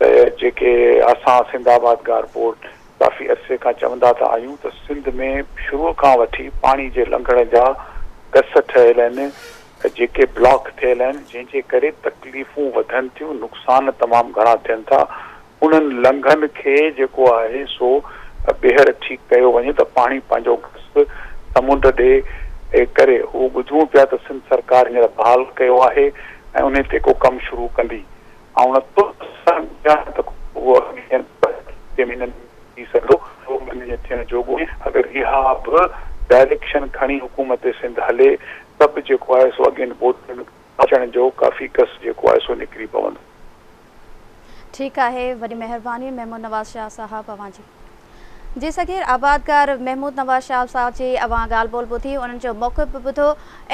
ته جيڪي اسان سنڌ آبادگار بورڊ ڪافي عرصي کان چوندا ٿا آيون ته سنڌ ۾ شروع کان وٺي پاڻي جي لنگهڻ جا گس ٺهيل آهن جيڪي بلاڪ ٿيل آهن جنهن جي ڪري تڪليفون وڌن ٿيون نقصان تمام گهڻا ٿين ٿا انهن لنگهن کي جيڪو آهي سو ٻيهر ٺيڪ ڪيو وڃي ته پاڻي پنهنجو گس سمنڊ ڏي ڪري اهو ٻڌون پيا ته سنڌ سرڪار هينئر بحال ڪيو آهي ۽ انهي تي ڪو ڪم شروع ڪندي. آئون نٿو سمجهان ته اهو اڳين ٻن مهينن ۾ ٿي سگهندو، اهو ائين ٿيڻ جوڳو ناهي، اگر اها به ڊائريڪشن کڻي حڪومت سنڌ هلي ته به جيڪو آهي سو اڳين ٻوڏن اچڻ جو ڪافي گس جيڪو آهي سو نڪري پوندو. ٺيڪ آهي وڏي مهرباني محمود نواز شاهه صاحب اوهان جي. جي صغير آبادگار محمود نواز شاهه صاحب جي اوهان ڳالهه ٻولهه ٻڌي انهن جو موقف به ٻڌو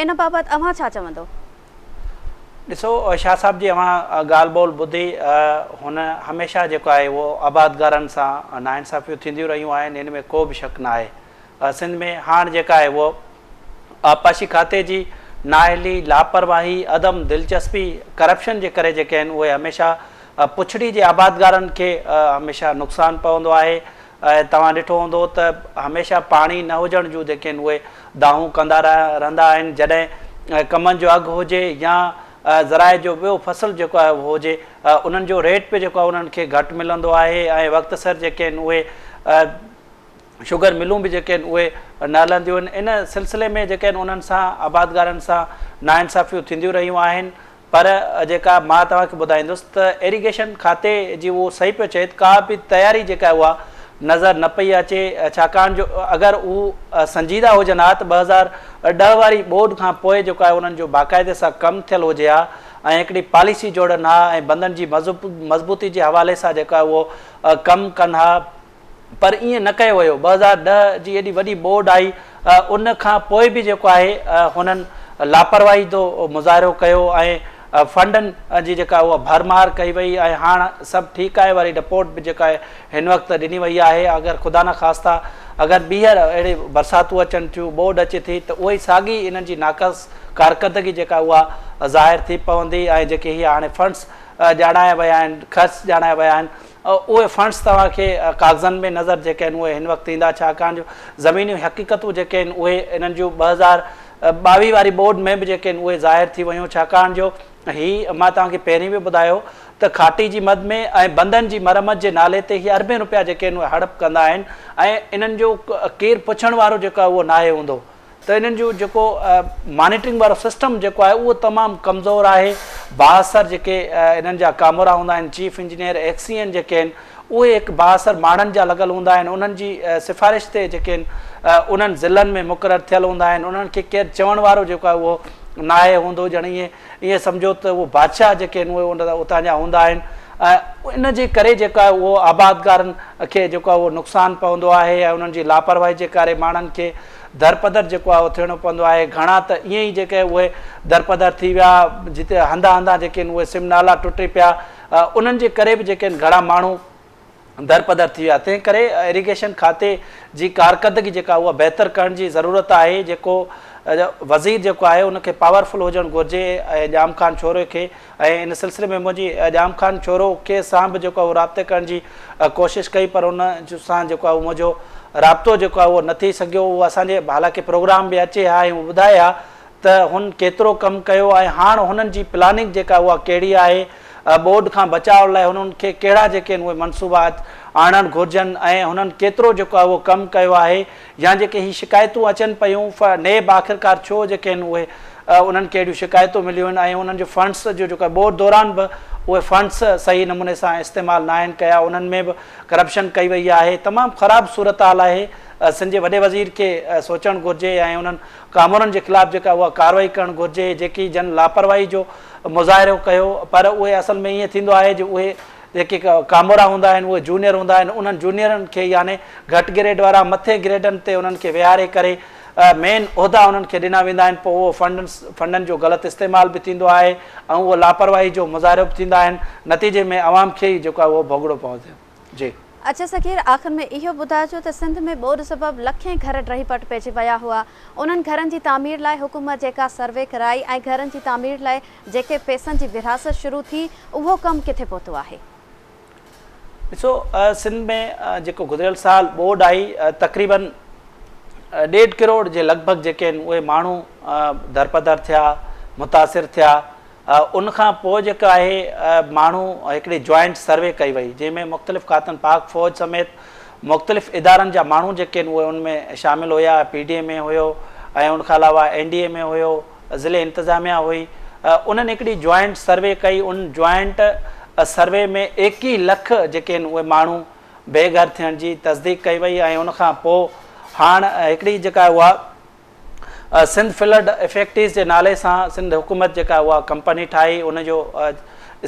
ان بابت اوهان ڇا چوندو؟ ڏسو شاهه صاحب جي اوهان ڳالهه ٻولهه ٻڌي هن هميشه جيڪو آهي اهو آبادگارن سان ناانصافيون ٿينديون رهيون آهن ان ۾ ڪو به شڪ نه آهي سنڌ ۾ هاڻ جيڪا آهي اهو آبپاشي کاتي جي نااهلي لاپرواهي عدم دلچسپي ڪرپشن جي ڪري جيڪي آهن اهي هميشه پڇڙي جي آبادگارن کي هميشه نقصان پوندو آهي ۽ توهان ڏٺو هوندو ته هميشه پاڻي نه هجڻ جون جيڪي آهن اهي دانهون ڪندا رهندا آهن جڏهن ڪمند جو اگهه هجي يا زراعت جو ٻيو فصل جيڪو آهي اهو هجي انهن جو ريٽ به جيڪو آهي انهن کي گهٽ ملندو آهي ۽ وقت سر جيڪي آهن اهي شگر ملون به جيڪي آهن اهي نه هلنديون آهن ان سلسلي ۾ جيڪي آهن انهن سان آبادگارن سان ناانصافيون ٿينديون رهيون آهن پر جيڪا مان توهان کي ٻڌائيندس ته ايريگيشن کاتي جي اهو صحيح پيو چئي ته ڪا به تياري جيڪا آهي اها نظر نه پئي اچي ڇاڪاڻ جو اگر هو سنجيده هجن ها ته 2010 واري ٻوڏ کان پوء جيڪو آهي انهن جو باقاعدي سان ڪم ٿيل هجي ها ۽ هڪڙي پاليسي جوڙن ها ۽ بندن جي مضبوطي جي حوالي سان جيڪو آهي اهو ڪم ڪن ها پر ائين نه ڪيو ويو، 2010 جي ايڏي وڏي ٻوڏ آئي ان کان پوء به جيڪو آهي هنن لاپرواهي جو مظاهرو ڪيو ۽ فنڊن جي جيڪا اها ڀرمار ڪئي وئي ۽ هاڻ سڀ ٺيڪ آهي واري رپورٽ به جيڪا آهي هن وقت ڏني وئي آهي اگر خدا نخواسته اگر ٻيهر اهڙي برساتون اچن ٿيون ٻوڏ اچي ٿي ته اهي ساڳي انهن جي ناقص ڪارڪردگي جيڪا اها ظاهر ٿي پوندي ۽ جيڪي هي هاڻي فنڊس ڄاڻايا ويا آهن خرچ ڄاڻايا ويا آهن اهي فنڊز توهان کي ڪاغذن ۾ نظر جيڪي آهن اهي هن وقت ايندا ڇاڪاڻ جو زميني حقيقتون جيڪي آهن اهي انهن جون 2022 واري ٻوڏ ۾ به جيڪي آهن اهي ظاهر ٿي ويون ڇاڪاڻ جو هي مان توهان کي پهرين به ٻڌايو ته کاٽي جي مد ۾ ۽ بندن جي مرمت جي نالي تي هي اربين روپيا جيڪي آهن اهي هڙپ ڪندا آهن ۽ انهن جو ڪير پڇڻ وارو جيڪو آهي اهو ناهي هوندو. ته انهن جو جيڪو مانيٽرنگ وارو سسٽم جيڪو آهي اهو تمام ڪمزور آهي بااثر جيڪي انهن جا ڪامورا هوندا آهن چيف انجنيئر ايڪسين جيڪي آهن اهي هڪ بااثر ماڻهن جا لڳل هوندا آهن، انهن جي سفارش تي جيڪي آهن انهن ضلعن ۾ مقرر ٿيل هوندا آهن، انهن کي ڪير چوڻ وارو جيڪو آهي اهو ناهي هوندو، ڄڻ ائين ائين سمجهو ته اهو بادشاهه جيڪي آهن اهي اتان جا هوندا آهن ۽ ان جي ڪري جيڪو آهي اهو آبادگارن کي جيڪو آهي اهو نقصان پوندو آهي ۽ انهن جي لاپرواهي جي ڪري ماڻهن کي درپدر جيڪو آهي اهو ٿيڻو پوندو آهي. گهڻا ته ائين ئي جيڪي اهي درپدر ٿي ويا، جتي هنڌان هنڌان جيڪي آهن اهي سم نالا ٽٽي پيا، انهن جي ڪري به جيڪي آهن گهڻا ماڻهو درپدر ٿي ويا. تنهن ڪري ايريگيشن کاتي جي ڪارڪردگي جيڪا اها بهتر ڪرڻ جي ضرورت آهي. جيڪو وزير جيڪو آهي ان کي پاورفل هجڻ گهرجي ۽ ڄام خان شورو کي ۽ ان سلسلي ۾ منهنجي ڄام خان شورو کي سان به جيڪو آهي اهو رابطي ڪرڻ جي ڪوشش ڪئي پر ان سان جيڪو آهي اهو منهنجو رابطو جيڪو آهي اهو نه ٿي سگهيو. اهو اسان جي حالانڪه پروگرام به اچي ها ۽ اهو ٻڌائي ها ته هن ڪيترو ڪم ڪيو ۽ هاڻ هنن جي پلاننگ جيڪا اها ڪهڙي آهي، ٻوڏ کان بچاء لاء هنن کي ڪهڙا جيڪي آهن اهي منصوبا آڻڻ گهرجن ۽ هنن ڪيترو جيڪو آهي اهو ڪم ڪيو آهي يا جيڪي هي شڪايتون اچن پيون نيب آخرڪار ڇو جيڪي آهن اهي انهن کي اهڙيون شڪايتون مليون آهن ۽ انهن جو فنڊز جو جيڪو آهي ٻوڏ دوران به اهي فنڊز صحيح نموني سان استعمال ناهن ڪيا انهن ۾ به ڪرپشن ڪئي وئي آهي تمام خراب صورتحال آهي سنڌ جي وڏي وزير کي سوچڻ گهرجي ۽ انهن ڪامورن جي خلاف جيڪا اها ڪارروائي ڪرڻ گهرجي جيڪي جن لاپرواهي جو مظاهرو ڪيو پر اهي اصل ۾ ائين ٿيندو آهي جو اهي جيڪي ڪامورا هوندا آهن اهي جونيئر هوندا آهن انهن جونيئرن کي يعني گهٽ گريڊ وارا مٿين گريڊن تي انهن کي ويهاري ڪري مين عهدا انهن کي ڏنا ويندا آهن پوء اهو فنڊز فنڊن جو غلط استعمال به ٿيندو آهي ۽ اهو لاپرواهي جو مظاهرو به ٿيندا آهن نتيجي ۾ عوام کي ئي جيڪو آهي اهو ڀوڳڻو پوندو جي. اڇا صغير آخر ۾ اهو ٻڌائجو ته سنڌ ۾ ٻوڏ سبب لکين گهر ڊهي پٽ پئجي ويا هئا انهن گهرن جي تعمير لاء حڪومت جيڪا سروي ڪرائي ۽ گهرن جي تعمير لاء جيڪي پئسن جي ورهاست شروع ٿي اهو ڪم ڪٿي پهتو آهي؟ ڏسو سنڌ ۾ جيڪو گذريل سال ٻوڏ آئي تقريبن ڏيڍ ڪروڙ جي لڳ ڀڳ جيڪي آهن اهي ماڻهو درپدر ٿيا متاثر ٿيا ان کان پوء جيڪو آهي ماڻهو هڪڙي جوائنٽ سروي ڪئي وئي جنهن ۾ مختلف کاتن پاڪ فوج سميت مختلف ادارن جا ماڻهو جيڪي آهن اهي ان ۾ شامل هيا پي ڊي ايم اي هيو ۽ ان کان علاوه اين ڊي ايم اي هيو ضلعي انتظاميا هئي انهن هڪڙي جوائنٽ سروي ڪئي ان جوائنٽ سروي ۾ 21 لک جيڪي آهن اهي ماڻهو بي گهر ٿيڻ جي تصديق ڪئي وئي ۽ ان کان پوء هاڻ هڪڙي جيڪا اها سنڌ فلڊ افيڪٽيز جي نالي سان سنڌ حڪومت جيڪا اها ڪمپني ٺاهي ان جو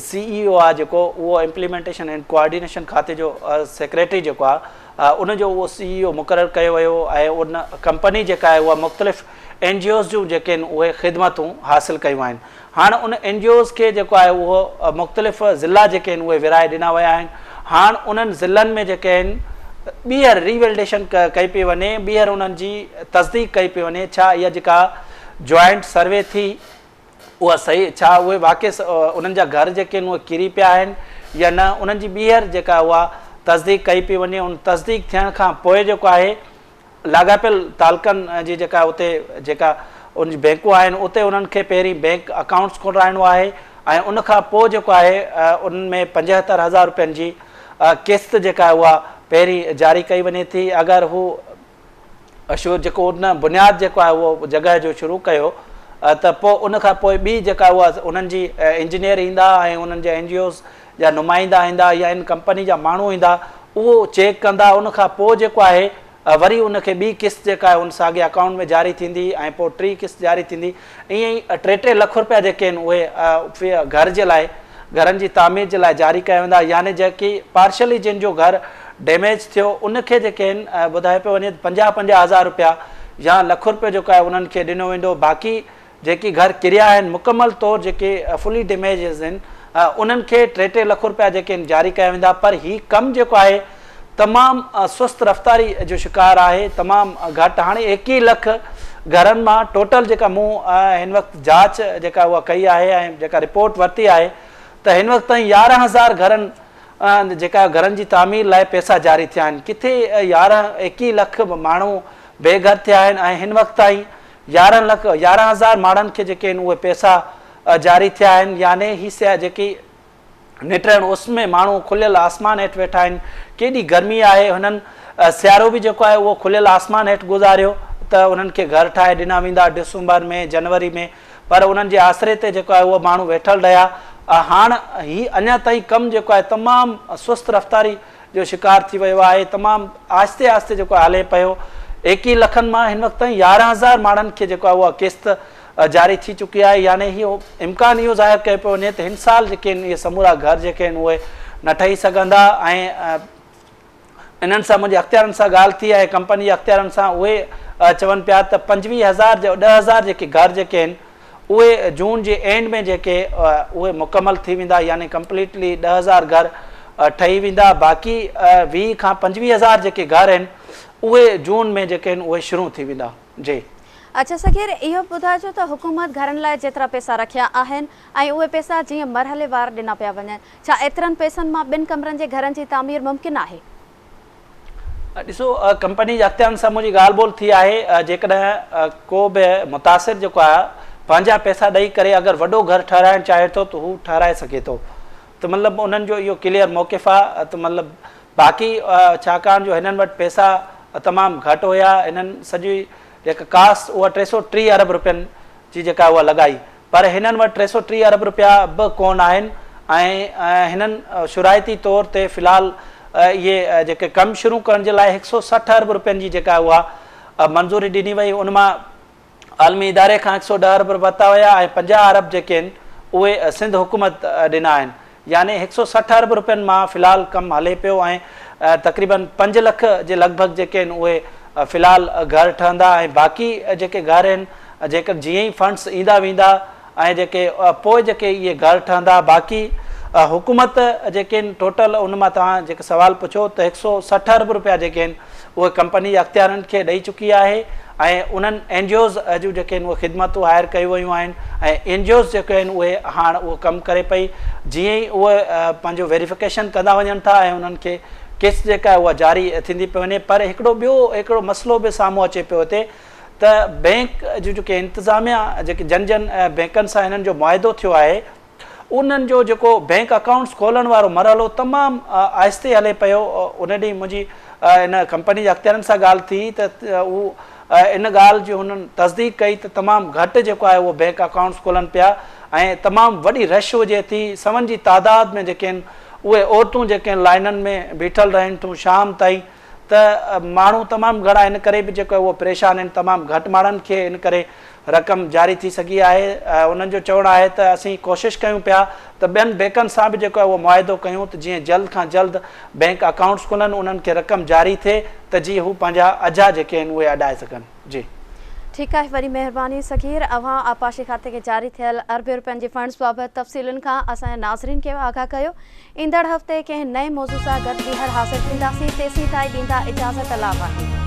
سي اي او آهي جيڪو اهو امپليمينٽيشن اينڊ ڪوآرڊينيشن کاتي جو سيڪريٽري جيڪو آهي ان جو اهو سي اي او مقرر ڪيو ويو ۽ ان ڪمپني جيڪا آهي اها مختلف اين جي اوز جون جيڪي آهن اهي خدمتون حاصل ڪيون آهن هاڻ ان اين جي اوز کي جيڪو آهي اهو مختلف ضلعا جيڪي آهن اهي ورهائي ڏنا ويا آهن هاڻ انهن ضلعن ۾ جيڪي آهن ٻيهر ري ويلڊيشن ڪئي پئي وڃي ٻيهر انهن جي تصديق ڪئي پئي وڃي ڇا اها جيڪا جوائنٽ سروي ٿي اها صحيح ڇا اهي واقعي انهن جا گهر جيڪي آهن اهي ڪري پيا آهن يا نه انهن جي ٻيهر جيڪا اها تصديق ڪئي پئي وڃي ان تصديق ٿيڻ کان پوء جيڪو آهي لاڳاپيل تعلقن جي جيڪا اتي جيڪا ان جي بينڪون آهن اتي انهن کي پهرين بينڪ اڪائونٽس کولرائڻو آهي ۽ ان کان پوء جيڪو آهي انهن ۾ 75 هزار روپين جي قسط جيڪا آهي اها پهرين جاري ڪئي وڃي ٿي اگر هو اشو جيڪو ان بنياد جيڪو آهي اهو جڳهه جو شروع ڪيو ته پوء ان کان پوء ٻي جيڪا اها انهن جي انجنيئر ايندا ۽ انهن جا اين جي اوز جا نمائندا ايندا يا ان ڪمپني جا ماڻهو ايندا اهو چيڪ ڪندا ان کان پوء جيڪو آهي وري ان کي ٻي قسط جيڪا آهي ان ساڳي اڪائونٽ ۾ جاري ٿيندي ۽ پوء ٽي قسط جاري ٿيندي ائين ئي ٽي ٽي لک روپيا جيڪي آهن اهي گهر جي لاء گهرن جي تعمير جي لاء جاري ڪيا ويندا يعني جيڪي پارشلي جن جو گهر ڊيميج ٿيو ان کي جيڪي آهن ٻڌايو پيو وڃي ته 50 50 هزار روپيا يا لک روپيو جيڪو آهي انهن کي ڏنو ويندو باقي جيڪي گهر ڪريا آهن مڪمل طور جيڪي فلي ڊيميجز آهن انهن کي ٽي ٽي لک روپيا جيڪي آهن جاري ڪيا ويندا پر هي ڪم جيڪو آهي تمام سست رفتاري جو شڪار آهي تمام گهٽ هاڻي 21 لک گهرن مان ٽوٽل جيڪا مون هن وقت جاچ جيڪا اها ڪئي آهي ۽ جيڪا رپورٽ ورتي آهي ته هن وقت تائين 11 هزار گهرن جيڪا گهرن جي تعمير لاء پئسا جاري ٿيا آهن ڪٿي 11 21 لک ماڻهو بي گهر ٿيا آهن ۽ هن وقت تائين 11 لک 11 هزار ماڻهن کي جيڪي آهن اهي پئسا جاري ٿيا آهن يعني هي سيا جيڪي نٽهڻ اس ۾ ماڻهو کليل آسمان هيٺ ويٺا آهن ڪيڏي گرمي آهي هنن سيارو به جيڪو آهي اهو کليل آسمان هيٺ گذاريو ته انهن کي گهر ٺاهي ڏنا ويندا ڊسمبر ۾ جنوري ۾ پر انهن جي آسري تي جيڪو آهي اهو ماڻهو ويٺل رهيا هاڻ هي اڃا تائين ڪم جيڪو آهي تمام سست رفتاري جو شڪار ٿي ويو آهي تمام آهستي آهستي جيڪو آهي هلي پيو ايڪيهه لکن مان هن وقت تائين 11,000 ماڻهن کي جيڪو آهي اها قسط جاري ٿي چڪي آهي يعني هي امڪان اهو ظاهر ڪيو پيو وڃي ته هن سال جيڪي آهن اهي سمورا گهر جيڪي آهن اهي نه ٺهي سگهندا ۽ انهن سان منهنجي اختيارن سان ڳالهه ٿي آهي ڪمپني جي اختيارن سان اهي چون پيا ته 25 هزار 10,000 جيڪي گهر جيڪي آهن اهي جون جي اينڊ ۾ جيڪي اهي مڪمل ٿي ويندا يعني ڪمپليٽلي 10,000 گهر ٺهي ويندا باقي 20 کان 25 هزار جيڪي گهر آهن اهي جون ۾ جيڪي آهن اهي شروع ٿي ويندا جي. اڇا صغير اهو به ٻڌائجو ته حڪومت گهرن لاء جيترا پئسا رکيا آهن ۽ اهي پئسا جيئن مرحليوار ڏنا پيا وڃن ڇا ايترن پئسن مان ٻن ڪمرن جي گهرن جي تعمير ممڪن آهي؟ ڏسو ڪمپني جي اختيارن سان منهنجي ڳالهه ٻولهه ٿي آهي جيڪڏهن ڪو به متاثر جيڪو آهي پنهنجا پئسا ڏئي ڪري اگر وڏو گهر ٺهرائڻ چاهي ٿو ته هو ٺهرائي سگهي ٿو ته مطلب انهن جو اهو ڪليئر موقف آهي ته مطلب باقي ڇاڪاڻ جو هنن وٽ پئسا تمام گهٽ هيا هنن سڄي جيڪا ڪاسٽ اها 330 ارب روپين جي جيڪا اها لڳائي پر هنن وٽ 330 ارب رپيا به ڪونه آهن ۽ هنن شرائطي طور تي في الحال اهي جيڪي ڪم شروع ڪرڻ جي لاء 160 ارب رپين جي جيڪا اها منظوري ڏني وئي ان مان عالمي اداري کان 110 ارب ورتا ويا ۽ 50 ارب جيڪي آهن اهي سنڌ حڪومت ڏنا آهن يعني 160 ارب رپين مان في الحال ڪم هلي پيو ۽ تقريبن 5 لک جي لڳ ڀڳ جيڪي آهن اهي في الحال گهر ٺهندا ۽ باقي جيڪي گهر آهن جيڪر جيئن ئي فنڊس ايندا ويندا ۽ جيڪي پوء جيڪي اهي گهر ٺهندا باقي حڪومت جيڪي آهن ٽوٽل ان مان توهان جيڪي سوال پڇيو ته 160 ارب رپيا جيڪي آهن اهي ڪمپني جي اختيارين کي ڏئي چڪي آهي ۽ انهن اين جي اوز جون جيڪي آهن اهي خدمتون هائر ڪيون ويون آهن ۽ اين جي اوز جيڪي آهن اهي هاڻ اهو ڪم ڪري پئي جيئن ئي اهي پنهنجو ويريفڪيشن ڪندا وڃن ٿا ۽ انهن کي قسط جيڪا آهي اها جاري ٿيندي پئي وڃي پر هڪڙو ٻيو هڪڙو مسئلو به سامهون اچي پيو هتي ته بينڪ جون جيڪي انتظاميا جيڪي جن جن بينڪن سان هنن جو معاهدو ٿيو آهي انهن جو جيڪو بينڪ اڪائونٽس کولڻ وارو مرحلو تمام آهستي هلي پيو ان ڏينهن منهنجي ان ڪمپني جي اختيارين سان ڳالهه ٿي ته هو ان ڳالهه جي هنن تصديق ڪئي ته تمام گهٽ جيڪو آهي اهو بينڪ اڪائونٽس کولن پيا ۽ تمام وڏي رش هجي ٿي سون جي تعداد ۾ جيڪي آهن اهي عورتون جيڪي آهن لائنن ۾ بيٺل رهن ٿيون شام تائين ته ماڻهو تمام گهڻا ان ڪري به جيڪو آهي اهو پريشان آهن تمام گهٽ ماڻهن کي ان ڪري رقم جاري ٿي سگهي آهي انهن جو چوڻ آهي ته اسين ڪوشش ڪيون پيا ته ٻين بينڪن سان به جيڪو آهي اهو معاهدو ڪيون ته جيئن جلد کان جلد بينڪ اڪائونٽس کلن انهن کي رقم جاري ٿئي ته جيئن هو پنهنجا اجها جيڪي آهن اهي اڏائي سگهن جي. ٺيڪ آهي وڏي مهرباني صغير اوهان آبپاشي کاتي کي جاري ٿيل اربين روپين جي فنڊز بابت تفصيلن کان اسان جي ناظرين کي آگاهه ڪيو ايندڙ هفتي ڪنهن نئين موضوع سان گڏ ٻيهر حاضر ٿينداسين تيسين تائين ڏيندا اجازت الله واهي.